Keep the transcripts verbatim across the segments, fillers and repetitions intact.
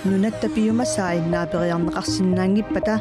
Nunatta piumasai naaperiarneqarsinnaanngippata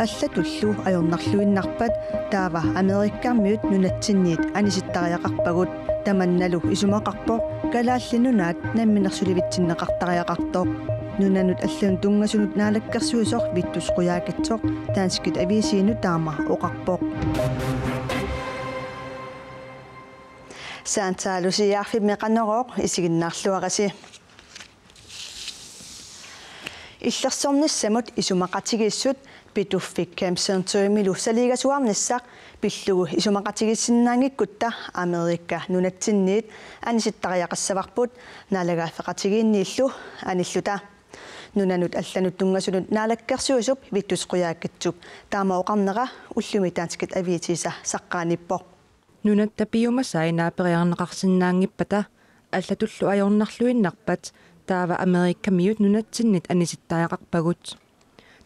allatullu ajornarluinnarpat taava Amerikamiut nunatsinniit anisittariaqarpagut, tamannalu isumaqarpoq Kalaallit Nunaat namminersulivitsinneqartariaqartoq. Nunanut allanut tunngasunut naalakkersuisoq Vittus Qujaukitsoq danskit aviisiinut taama oqarpoq. Saantaalu siaarfimmi Qanorooq isiginnaarluarisi. Illersornissamut isumaqatigiissut Pituffik Camp Centurymilu saliigasuarnissaq pillugu isumaqatigiissinnaanngikkutta Amerika nunatsinniit anisittariaqassavarput naalagaaffeqatigiinniillu anilluta. Nunanut allanut tunngasunut naalakkersuisup Vittus Qujaukitsup taama oqarnera ullumi danskit aviisiisa saqqaaniippoq. Nunatta piumasai naaperiarneqarsinnaanngippata allatullu ajornarluinnarpat taava Amerikamiut nunatsinnit anisittariaqarpagut,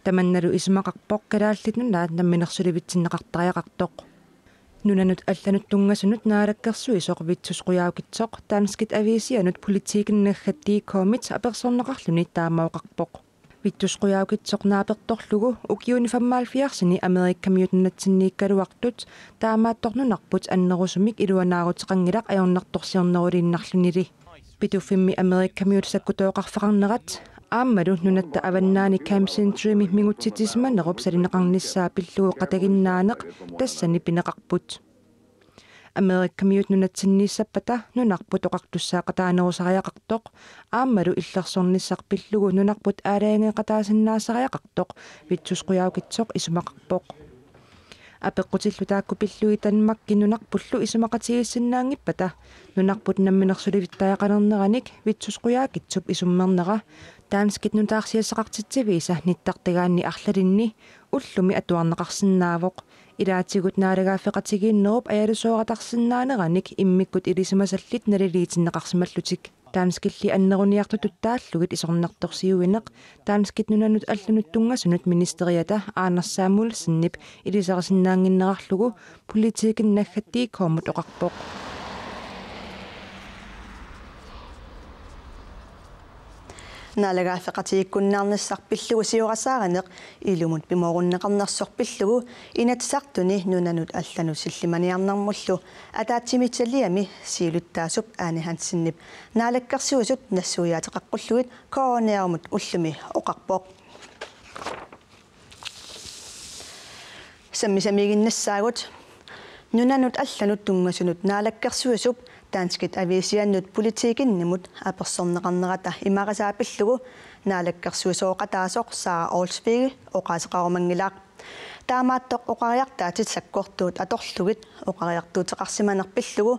tamannalu isumaqarpoq Kalaallit Nunaat namminersulivitsinneqartariaqartoq. Nunanut allanut tunngasunut naalakkersuisoq Vittus Qujaukitsoq danskit aviisianut Politiken naggat dk-mit apersorneqarluni taama oqarpoq. Vittus Qujaukitsoq naapertorlugu ukiuni femoghalvfjerdsini Amerikamiut nunatsinniikkaluartut taamaattoq nunarput annerusumik iluanaaruteqanngilaq ajornartorsiorneruliinnarlunili. Pituffimmi Amerikamiut sakkutooqarfeqarnerat aammalu nunatta avannaani Camp Centurymi mingutsitsisimanerup salineqarnissaa pillugu qataginnaaneq tassani pineqarput. Amerikamiut nunatsinniissappata nunarput oqartussaaqataanerusariaqartoq aammalu illersornissaq pillugu nunarput aalajangeeqataasinnaasariaqartoq Vittus Qujaukitsoq isumaqarpoq. Apeqqutillu taakku pillugit Danmarki nunarpullu isumaqatigiissinnaanngippata nunarput namminersulivittariaqalerneranik Vittus Qujaukitsup isummernera danskit nutaarsiassaqartitsiviisa nittartagaanni arlalinni ullumi atuarneqarsinnaavoq. Ilaatigut naalagaaffeqatigiinnerup ajalusoorataarsinnaaneranik immikkut ilisimasallit naliliitinneqarsimallutik. Danskilli anneruniartutut taallugit isornartorsiuineq danskit nunanut allanut tunngasunut ministeriata Anders Samuelsenip ilisarisinnaannginnerarlugu Politiken naggat dk-mut oqarpoq. Naalagaaffeqatigiikkunnaarnissaq pillugu siorasaarineq ilumut pimoorunneqarnersoq pillugu Inatsisartuni nunanut allanut sillimaniarnermullu ataatsimiititaliami siulittaasup Ane Hansenip naalakkersuisut nassuiaateqaqqullugit K N R-mut ullumi oqarpoq. Sammisamiiginnassaagut. Nunanut allanut tunngasunut naalakkersuisup danskit aviisiannut Politikenimut apersorneqarnerata imarisaa pillugu naalakkersuisooqataasoq Sara Olsvig oqaaseqarumanngilaq. Taamaattoq oqariartaatit sakkortuut atorlugit oqariartuuteqarsimaneq pillugu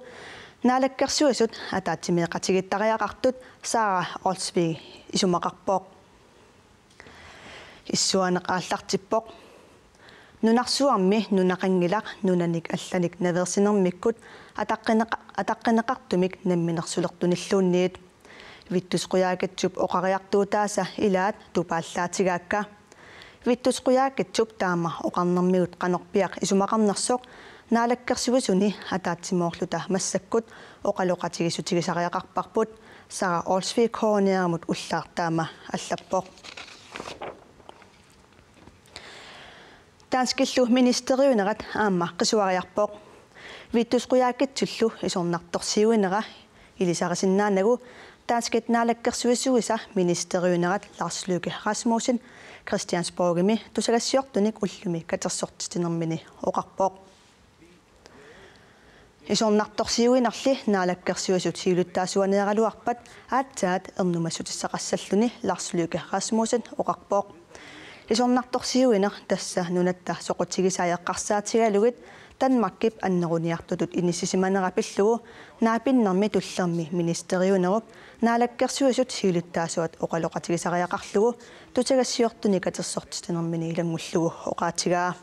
naalakkersuisut ataatsimeeqatigiittariaqartut Sara Olsvig isumaqarpoq. Issuaaneq aallartippoq. Nunarsuarmi nunaqanngilaq nunanik allanik naveersinermikkut ataqqineqa-, ataqqineqartumik namminersulertunilluunniit. Vittus Qujaukitsup oqariartuutaasa ilaat tupaallaatigaakka. Vittus Qujaukitsup taama oqarnermigut qanorpiaq isumaqarnersoq naalakkersuisuni ataatsimoorluta massakkut oqaloqatigiissutigisariaqarparput, Sara Olsvig K N R-mut ullaaq taama allappoq. Danskillu ministeriunerat aamma qisuariarpoq. Vittus Qujaukitsullu isornartorsiuinera ilisarisinnaanagu danskit naalakkersuisuisa ministeriunerat Lars Løkke Rasmussen Christiansborgimi tusagassiortunik ullumi katersortitinermini oqarpoq. Isornartorsiuinerli naalakkersuisut siulittaasuaneeraluarpat aatsaat ernumassutissaqassalluni Lars Løkke Rasmussen oqarpoq. Isornartorsiuineq tassa nunatta soqutigisaa eqqarsaatigalugit Danmarkip anneruniartutut inissisimanera pillugu naapinnermi tullermi ministeriunerup naalakkersuisut siulittaasuat oqaloqatigisariaqarlugu tusagassiortunik katersortitinermini ilanngullugu oqaatigaa.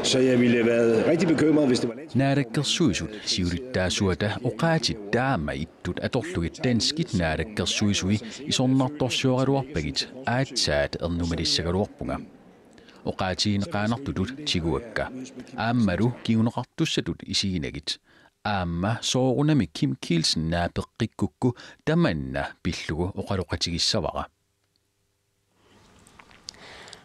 Så jeg ville have været rigtig bekymret, hvis det var lands- Naalakkersuisut siulittaasuata oqaatsit taama ittut atorlugit danskit naalakkersuisui isornartorsioraluarpagit aatsaat ernumalissagaluarpunga. Oqaatigineqaannartutut tiguakka. Aammalu kinguneqartussatut isiginagit. Aamma soorunami Kim Kielsen naapeqqikkukku tamanna pillugu oqaloqatigissavara.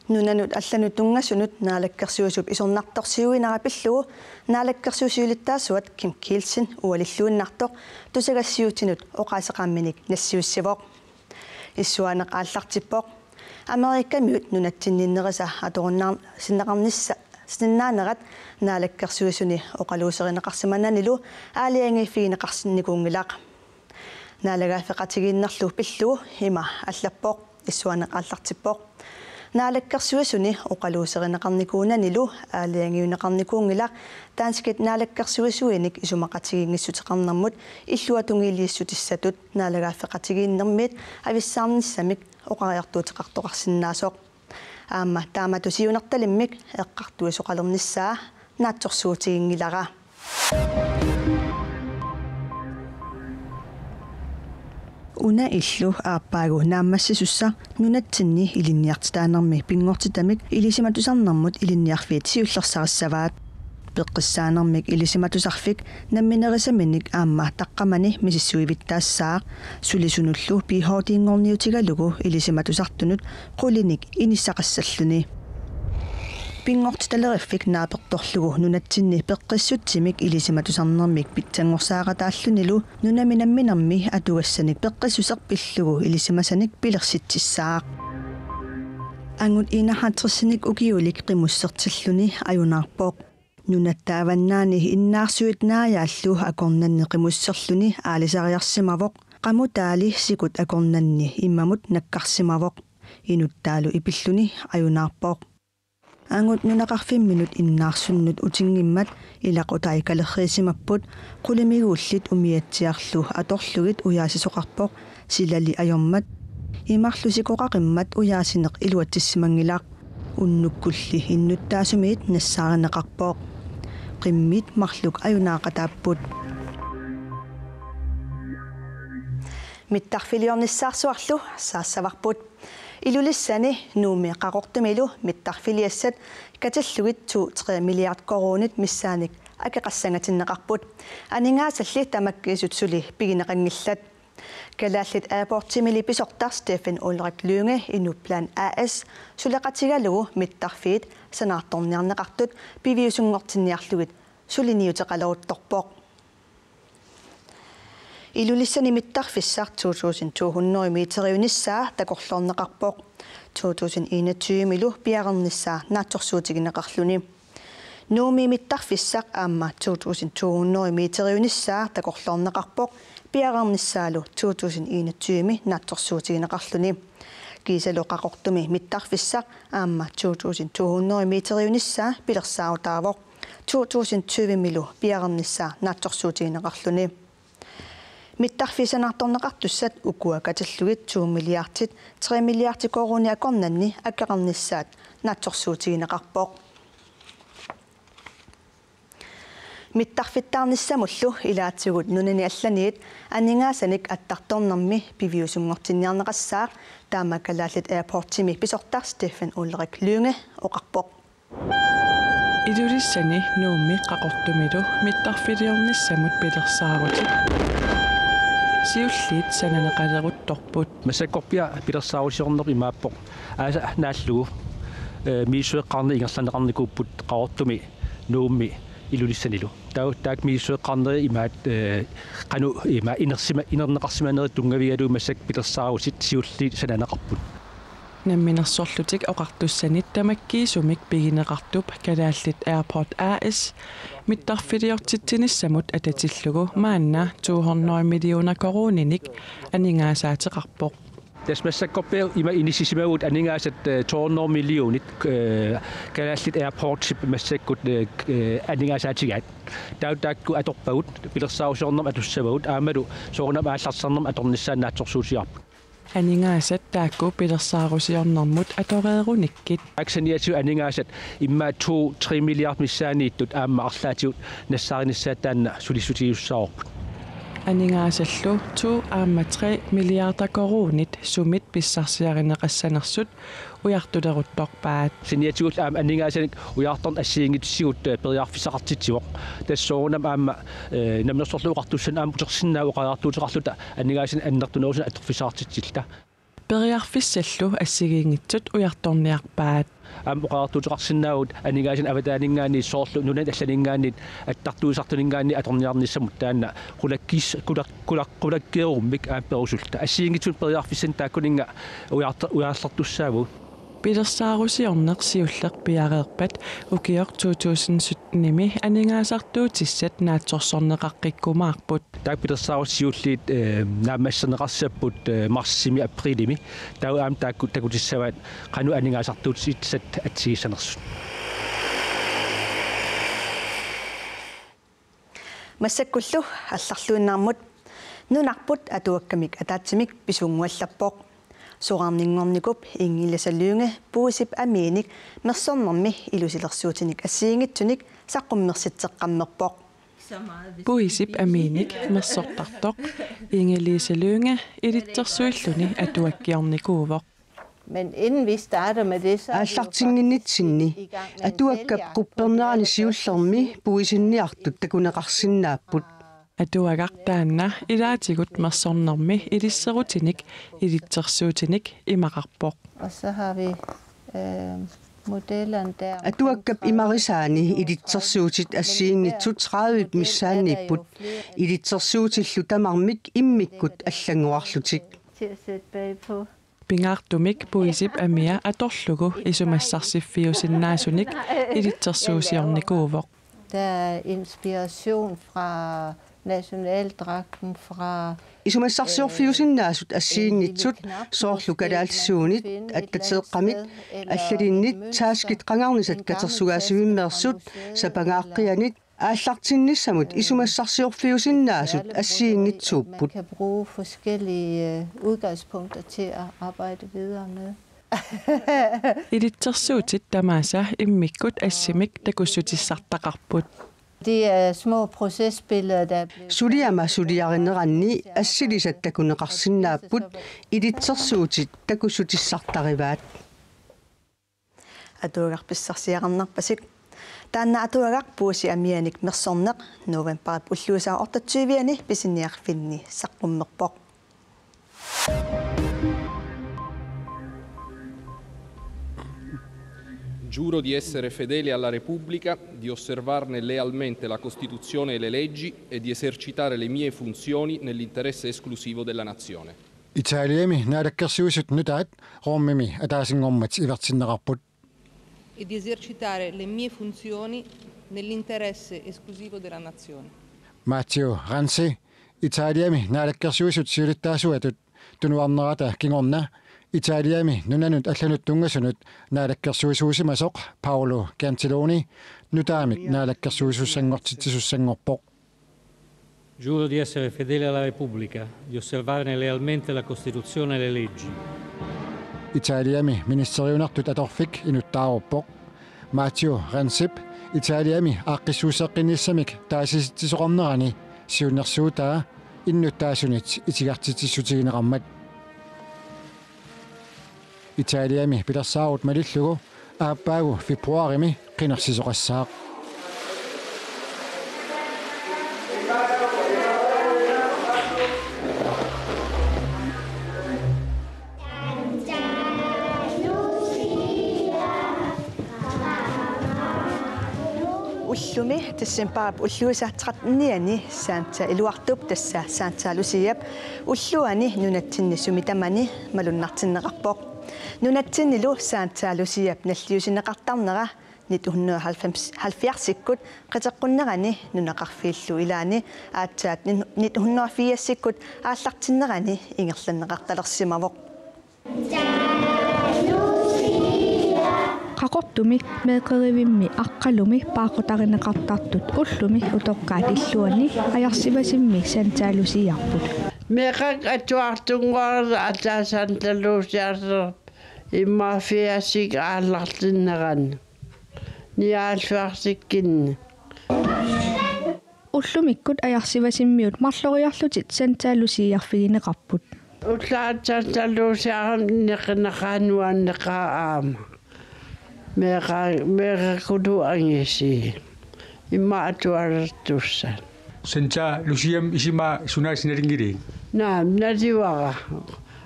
Nunanut allanut tunngasunut naalakkersuisup isornartorsiuinera pillugu naalakkersuisut siulittaasuat Kim Kielsen ualilluinnartoq tusagassiuutinut oqaaseqaamminik nassiussivoq. Issuaaneq aallartippoq. Amerikamiut nunatsinni innerisa atorunnaarsinneqarnissa-, sinnaanerat naalakkersuisuni oqaluuserineqarsimananilu aalajangiiffigineqarsinnikuunngilaq. Naalagaaffeqatigiinnerlu pillugu ima allappoq, issuaaneq aallartippoq. Naalakkersuisuni oqaluuserineqarnikuunanilu aalajangiunneqarnikuunngilaq danskit naalakkersuisuinik isumaqatigiinngissuteqarnermut illuatungiliissutissatut naalagaaffeqatigiinnermiit avissaarnissamik oqariartuuteqartoqarsinnaasoq. Aamma taamatut siunertalimmik eqqartuisoqalernissaa naatsorsuutiginngilara. Una illu aappaagu naammassisussaq nunatsinni ilinniartitaanermi pinngortitamik ilisimatusarnermut ilinniarfiit siullersarissavaat. Peqqissaanermik ilisimatusarfik namminerisaminik aamma taqqamani misissuivittaassaaq, sulisunullu P H D-nngorniutigalugu ilisimatusartunut qulinik inissaqassalluni. Pinngortitaleriffik naapertorlugu nunatsinni peqqissutsimik ilisimatusarnermik pitsanngorsaaqataallunilu nunami namminermi atugassanik peqqissuseq pillugu ilisimasanik pilersitsissaaq. Angut enoghalvtredsinik ukiulik qimussertilluni ajunaarpoq. Nunatta avannaani innaarsuit naajaallu akornanni qimusserluni aalisariarsimavoq. Qamutaali sikut akornanni immamut nakkarsimavoq. Inuttaalu ipilluni ajunaarpoq. Angut nunaqarfimminut innaarsunnut utinngimmat ilaqutai kalerriisimapput, qulimiguullit umiatsiarlu atorlugit ujaasisoqarpoq, silali ajormat. Imarlu sikoqaqimmat ujaasineq iluatsissimanngilaq. Unnukkulli innuttaasumiit nassaarineqarpoq. Qimmit marluk ajunaaqataapput. Mittarfiliornissaarsuarlu saassavarput. Ilulissani Nuummi Qaqortumilu mittarfiliassat katillugit to tre milliard koruunit missaannik akeqassangatinneqarput. Aningaasalli tamakkiisut suli pigineqanngillat. Kalaallit Airportimili pisortaq Steffen Ulrik Lynge Inuplan A/S suleqatigalugu mittarfiit sanaartorniarneqartut piviusunngortinniarlugit suliniuteqaleruttorpoq. Ilulissani mittarfissaq to tusind to hundrede meteriunissaa takorloorneqarpoq, to tusind enogtyve-milu piareernissaa naatsorsuutigineqarluni. Nuummi mittarfissaq aamma to tusind to hundrede meteriunissaa takorloorneqarpoq, piareernissaalu to tusind enogtyve-mi naatsorsuutigineqarluni. Kiisalu Qaqortumi mittarfissaq aamma to tusind to hundrede meteriunissaa pilersaarutaavoq, to tusind tyve-milu piareernissaa naatsorsuutigineqarluni. Mittarfiit sanaartorneqartussat ukua katillugit to milliardit tre milliardit koruunit akornanni akeqarnissaat naatsorsuutigineqarpoq. Mittarfittaarnissamullu ilaatigut nunani allaniit aningaasanik attartornermi piviusunngortinniarneqassaaq, taama Kalaallit Airportimi pisortaq Steffen Ulrik Lynge oqarpoq. Ilulissani Nuummi Qaqortumilu mittarfiliornissamut pilersaarutit siulliit sananeqaleruttorput. Massakkorpiaq pilersaarusiorneq imaappoq: aasaq naallugu, eh, misissueqqaarneq ingerlanneqarnikuupput Qaqortumi Nuummi Ilulissanilu. Taa-, taakku misissueqqaarnerit imaat, eh, qanoq ima inersima-, inerneqarsimanerit tunngavigalugu massakkut pilersaarutit siulliit sananeqarput. Namminersorlutik Oqartussanit tamakkiisumik pigineqartup Kalaallit Airport A/S mittarfiliortitsinissamut atatillugu maanna to hundrede millioner koruuninik aningaasaateqarpoq. Tassa massakkorpiaq ima inissisimavugut aningaasat, eh, to hundrede millionit, eh, Kalaallit Airportsip massakkut, eh, k-, eh, aningaasaatigaat. Taava taakku atorpagut, pilersaarusiornermut atussavagut, aammalu soorunami aallartisarnermut atornissaat naatsorsuutigaarput. Aningaasat taakku pilersaarusiornermut atoreerunikkit. Aksaniatigut aningaasat immaqa to, tre milliard missaanniittut aamma arlaatigut nassaarinissaat taanna sulissutigiussaavarput. Aningaasallu to aamma tre milliarder koruunit sumit pissarsiarineqassanersut ujartuleruttorpaat. Saniatigullu aamma aningaasanik ujartorneq assigiinngitsutigut, eh, periarfissaqartitsivoq. Tassa soorunami aamma, eh, Namminersorlutik Oqartussat aamma utersinnaavagut oqariartuuteqarluta aningaasanik annertunerusunik atorfissaqartitsilluta. Periarfissallu assigiinngitsut ujartorniarpaat. Aamma oqariartuuteqarsinnaavugut aningaasanik avataaninngaanniit soorlu nunanit allaninngaanniit attartuisartuninngaanniit atorniarnissamut taanna qulakkis-, qulak-, qulak-, qulakkeerummik aamma perusulluta. Assigiinngitsunik periarfissanik taakkuninnga ujarta-, ujarlertussaavugut. Pilersaarusiorneq siulleq piareerpat ukioq to tusind syttenimi aningaasartuutissat naatsorsorneqaqqikkumaarput. Taakku pilersaarusiorneq siulliit, eh, naammassineqarsimapput, eh, marsimi aprilimi. Taava aamma taakku takutissavaat qanoq aningaasartuutissat assigiissanersut. Massakkullu allarluinnarmut. Nunarput atuakkamik ataatsimik pisuunnguallerpoq. Soraarninngornikuup Ingelise Lynge puisip amiinik mersornermi ilusilersuutinik assigiinngitsunik saqqummersitseqqammerpoq. Puisip amiinik mersortartoq Ingelise Lynge ilitsersuilluni atuakkiornikuuvoq. Men inden vi starter med det, så er vi jo Aallartinnginnitsinni faktisk i gang med en atuakkap sæljagt, quppernerani og det er siullermi puisinniartut takuneqarsinnaapput. Atuagaq taanna ilaatigut mersornermi ilisserutinik ilitsersuutinik imaqarpoq. Og så har vi, øh, modellerne der omkring Atuakkap tredive, imarisaani ilitsersuutit assigiinngitsut tredive missaanniipput. Ilitsersuutillu tamarmik immikkut allanngorarlutik. Til at sætte bagpå. Pingaartumik puisip amia atorlugu isumassarsiffiusinnaasunik ilitsersuusiornikuuvoq. Der er inspiration fra nationaldragten fra Isumassarsiorfiusinnaasut assigiinngitsut soorlu kalaallisuunit, attateeqqamit, allalinnit, taaskit qangarnisat katersugaasivimmeersut, sapangaaqqianit, aallartinnissamut isumassarsiorfiusinnaasut assigiinngitsuupput. Man kan bruge forskellige, øh, udgangspunkter til at arbejde videre med. Ilitsersuutit tamaasa immikkut assimik takussutissartaqarput. De er små procesbilleder, der er blevet Suliama suliarineranni assilisat takuneqarsinnaapput, ilitsersuutit takussutissartarivaat. Atuagaq pissarsiaqarnerpasik. Taanna atuagaq puisip amianik mersorneq novembarip ulluisa otteogtyve-ani pisiniarfinni saqqummerpoq. Giuro di essere fedele alla Repubblica, di osservarne lealmente la Costituzione e le leggi e di esercitare le mie funzioni nell'interesse esclusivo della nazione. Italiami naalakkersuisut nutaat Romimi ataasinngormat ivertinneqarput. E di esercitare le mie funzioni nell'interesse esclusivo della nazione. Matteo Renzi, Italiami naalakkersuisut siulittaasuatut tunuarnerata kingorna Italiami nunanut allanut tunngasunut naalakkersuisuusimasoq Paolo Gentiloni nutaamik naalakkersuisussanngortitsisussanngorpoq. Giuro di essere fedele alla Repubblica, di osservarne lealmente la Costituzione e le leggi. Italiami ministeriunartut atorfik inuttaaruppoq. Matteo Renzip Italiami aaqqissuusseqqinnissamik taasisitsisoqarnerani siunnersuutaa innuttaasunit itigartitsissutigineqarmat. Italiami pilersaarut malillugu aappaagu februarimi qinersisoqassaaq. Ullumi decembarip ulluisa trettenianni Santa Iluartup, tassa Santa Luciap, ulluani nunatsinni sumi tamani malunnartinneqarpoq. Nunatsinnilu Santa Luciap nalliussineqartarnera nitten hundrede og halvfems, halvfjerdsikkut qiteqqunnerani nunaqarfiillu ilaanni aatsaat nitten hundrede og firsikkut aallartinnerani ingerlanneqartalersimavoq. Qaqortumi meeqqerivimmi Aqqalumi paaqqutarineqartartut ullumi utoqqaat illuanni Ajarsivasimmi Santa Luciarput. Meeqqat atuartunnguarit aatsaat Santa Luciarput immaqa firsikkut aallartinnerani. Nioghalvfjerdsikkinni. Ullumikkut Ajarsivasimmiut marloriarlutik Santa Luciarfigineqarput. Ullaat Santa Luciarneqarneqarneqaaq aamma. Meeqqa-, meeqqakkullu angisuut. Immaqa atuartussat. Santa Luciamik isumaa sunaasinngilik? Naamik, naluara.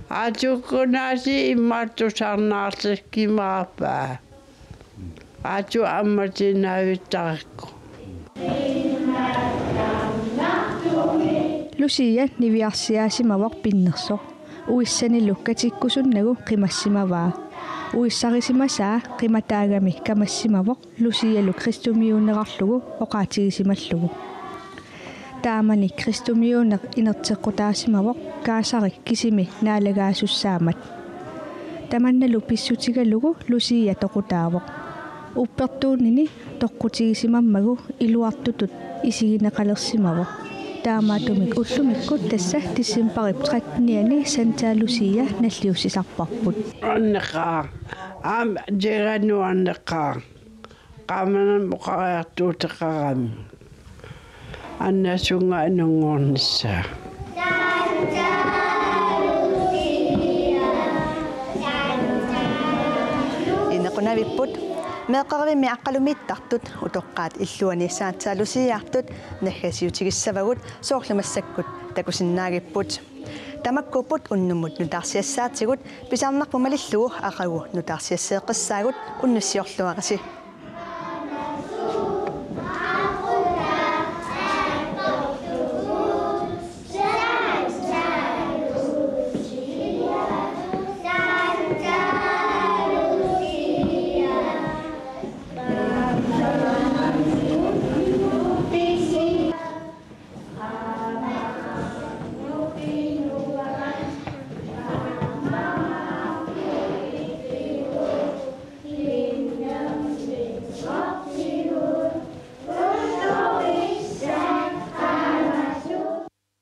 Atukkunaasi imaattusarnaarsikkimaappaa. Atu ammatinavittarakku. Lucia niviarsiaasimavoq pinnersoq. Uissanilu katikkusunnagu qimassimavaa. Uissarisimasaa qimataagami kamassimavoq Lucialu kristumiuunerarlugu oqaatigisimallugu. Taamani kristumiuuneq inerteqqutaasimavoq kaasarik kisimi naalagaasussaammat. Tamannalu pissutigalugu Lucia toqutaavoq. Uppertuunini toqqutigisimammagu iluartutut isigineqalersimavoq. Taamaattumik ullumikkut tassa decembarip trettenianni Santa Lucia nalliussisarparput. Anneqaaq. Aamma jiganu anneqaaq. Qaamanam oqariartuuteqarami. Annasunga anunngornissaa. Inequnavipput, meeqqerivimmi aqqalumiittartut utoqqaat illuani Santa Luciaartut naggasiutigissavagut, soorlu massakkut takusinnaagipput. Tamakkuupput unnummut nutaarsiassaatigut, pisarnarpoq malillugu aqagu nutaarsiasseeqqissaagut, unnussiorluarisi.